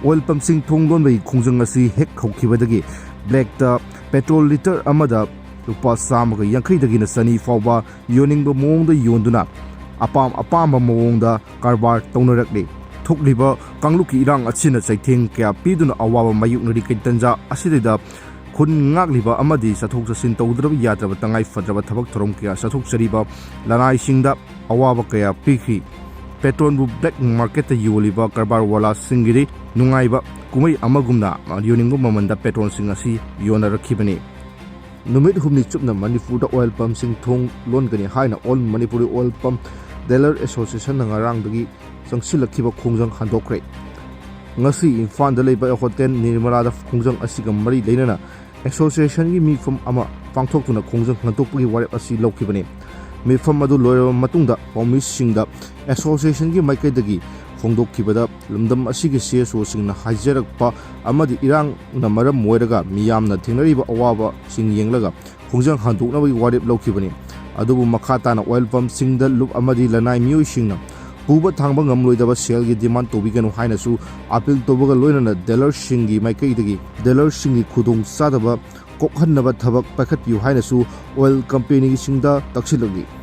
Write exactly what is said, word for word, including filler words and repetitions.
Oil ꯄꯝꯁꯤꯡ ꯊꯣꯡ ꯂꯣꯟꯕꯒꯤ ꯈꯣꯡꯖꯪ ꯑꯁꯤ ꯍꯦꯛ ꯍꯧꯈꯤꯕꯗꯒꯤ ꯕ꯭ꯂꯦꯛꯇ ꯄꯦꯇ꯭ꯔꯣꯜ ꯂꯤꯇꯔ ꯑꯃꯗ ꯂꯨꯄꯥ ꯆꯥꯝꯃꯒ ꯌꯥꯡꯈꯩꯗꯒꯤꯅ ꯆꯅꯤ ꯐꯥꯎꯕ ꯌꯣꯟꯅꯤꯡꯕ ꯃꯑꯣꯡꯗ ꯌꯣꯟꯗꯨꯅ ꯑꯄꯥꯝ ꯑꯄꯥꯝꯕ ꯃꯑꯣꯡꯗ ꯀꯔꯕꯥꯔ ꯇꯧꯅꯔꯛꯂꯤ꯫ ꯊꯣꯛꯂꯤꯕ ꯀꯥꯡꯂꯨꯞꯀꯤ ꯏꯔꯥꯡ ꯑꯁꯤꯅ ꯆꯩꯊꯦꯡ ꯀꯌꯥ ꯄꯤꯗꯨꯅ ꯑꯋꯥꯕ ꯃꯥꯌꯣꯛꯅꯔꯤꯉꯩ ꯇꯟꯖꯥ ꯑꯁꯤꯗꯩꯗ ꯈꯨꯟ ꯉꯥꯛꯂꯤꯕ ꯑꯃꯗꯤ ꯆꯠꯊꯣꯛ ꯆꯠꯁꯤꯟ ꯇꯧꯗ꯭ꯔꯕ ꯌꯥꯗ꯭ꯔꯕ ꯇꯉꯥꯏ ꯐꯗ꯭ꯔꯕ ꯊꯕꯛ ꯊꯧꯔꯝ ꯀꯌꯥ ꯆꯠꯊꯣꯛꯆꯔꯤꯕ ꯂꯅꯥꯏꯁꯤꯡꯗ ꯑꯋꯥꯕ ꯀꯌꯥ ꯄꯤꯈ꯭ꯔꯤ꯫ ꯄꯦꯇ꯭ꯔꯣꯜꯕꯨ ꯕ꯭ꯂꯦꯛ ꯃꯥꯔꯀꯦꯠꯇ ꯌꯣꯜꯂꯤꯕ ꯀꯔꯕꯥꯔ ꯋꯥꯂꯥꯁꯤꯡꯒꯤꯗꯤ ꯅꯨꯡꯉꯥꯏꯕ ꯀꯨꯝꯍꯩ ꯑꯃꯒꯨꯝꯅ ꯌꯣꯟꯅꯤꯡꯕ ꯃꯃꯜꯗ ꯄꯦꯇ꯭ꯔꯣꯜꯁꯤꯡ ꯑꯁꯤ ꯌꯣꯟꯅꯔꯛꯈꯤꯕꯅꯤ꯫ ꯅꯨꯃꯤꯠ ꯍꯨꯝꯅꯤ ꯆꯨꯞꯅ ꯃꯅꯤꯄꯨꯔꯗ ꯑꯣꯏꯜ ꯄꯝꯁꯤꯡ ꯊꯣꯡ ꯂꯣꯟꯒꯅꯤ ꯍꯥꯏꯅ all Manipuri oil pump dealer ꯑꯦꯁꯣꯁꯤꯌꯦꯁꯟꯅ ꯉꯔꯥꯡꯗꯒꯤ ꯆꯪꯁꯤꯜꯂꯛꯈꯤꯕ ꯈꯣꯡꯖꯪ ꯍꯟꯗꯣꯛꯈ꯭ꯔꯦ꯫ ꯉꯁꯤ ꯏꯝꯐꯥꯜꯗ ꯂꯩꯕ ꯍꯣꯇꯦꯜ ꯅꯤꯔꯃꯂꯥꯗ ꯈꯣꯡꯖꯪ ꯑꯁꯤꯒ ꯃꯔꯤ ꯂꯩꯅꯅ ꯑꯦꯁꯣꯁꯤꯌꯦꯁꯟꯒꯤ ꯃꯤꯐꯝ ꯑꯃ ꯄꯥꯡꯊꯣꯛꯇꯨꯅ ꯈꯣꯡꯖꯪ ꯍꯟꯗꯣꯛꯄꯒꯤ ꯋꯥꯔꯦꯞ ꯑꯁꯤ ꯂꯧꯈꯤꯕꯅꯤ꯫ ꯃꯤꯐꯝ ꯑꯗꯨ ꯂꯣꯏꯔꯕ ꯃꯇꯨꯡꯗ ꯄꯥꯎꯃꯤꯁꯤꯡꯗ ꯑꯦꯁꯣꯁꯤꯌꯦꯁꯟꯒꯤ ꯃꯥꯏꯀꯩꯗꯒꯤ ꯐꯣꯡꯗꯣꯛꯈꯤꯕꯗ, ꯂꯝꯗꯝ ꯑꯁꯤꯒꯤ ꯁꯤ ꯑꯦꯁ ꯑꯣꯁꯤꯡꯅ ꯍꯥꯏꯖꯔꯛꯄ ꯑꯃꯗꯤ ꯏꯔꯥꯡꯅ ꯃꯔꯝ ꯑꯣꯏꯔꯒ ꯃꯤꯌꯥꯝꯅ ꯊꯦꯡꯅꯔꯤꯕ ꯑꯋꯥꯕꯁꯤꯡ ꯌꯦꯡꯂꯒ ꯈꯣꯡꯖꯪ ꯍꯟꯗꯣꯛꯅꯕꯒꯤ ꯋꯥꯔꯦꯞ ꯂꯧꯈꯤꯕꯅꯤ꯫ ꯑꯗꯨꯕꯨ ꯃꯈꯥ ꯇꯥꯅ ꯑꯣꯏꯜ ꯄꯝꯁꯤꯡꯗ ꯂꯨꯞ ꯑꯃꯗꯤ ꯂꯅꯥꯏ ꯃꯤꯑꯣꯏꯁꯤꯡꯅ ꯄꯨꯕ ꯊꯥꯡꯕ ꯉꯝꯂꯣꯏꯗꯕ ꯁꯦꯜꯒꯤ ꯗꯤꯃꯥꯟ ꯇꯧꯕꯤꯒꯅꯨ ꯍꯥꯏꯅꯁꯨ ꯑꯄꯤꯜ ꯇꯧꯕꯒ ꯂꯣꯏꯅꯅ ꯗꯤꯂꯔꯁꯤꯡꯒꯤ ꯃꯥꯏꯀꯩꯗꯒꯤ ꯗꯤꯂꯔꯁꯤꯡꯒꯤ ꯈꯨꯗꯣꯡꯆꯥꯗꯕ ꯀꯣꯛꯍꯟꯅꯕ ꯊꯕꯛ ꯄꯥꯏꯈꯠꯄꯤꯌꯨ ꯍꯥꯏꯅꯁꯨ ꯑꯣꯏꯜ ꯀꯝꯄꯦꯅꯤꯁꯤꯡꯗ ꯇꯛꯁꯤꯜꯂꯛꯂꯤ꯫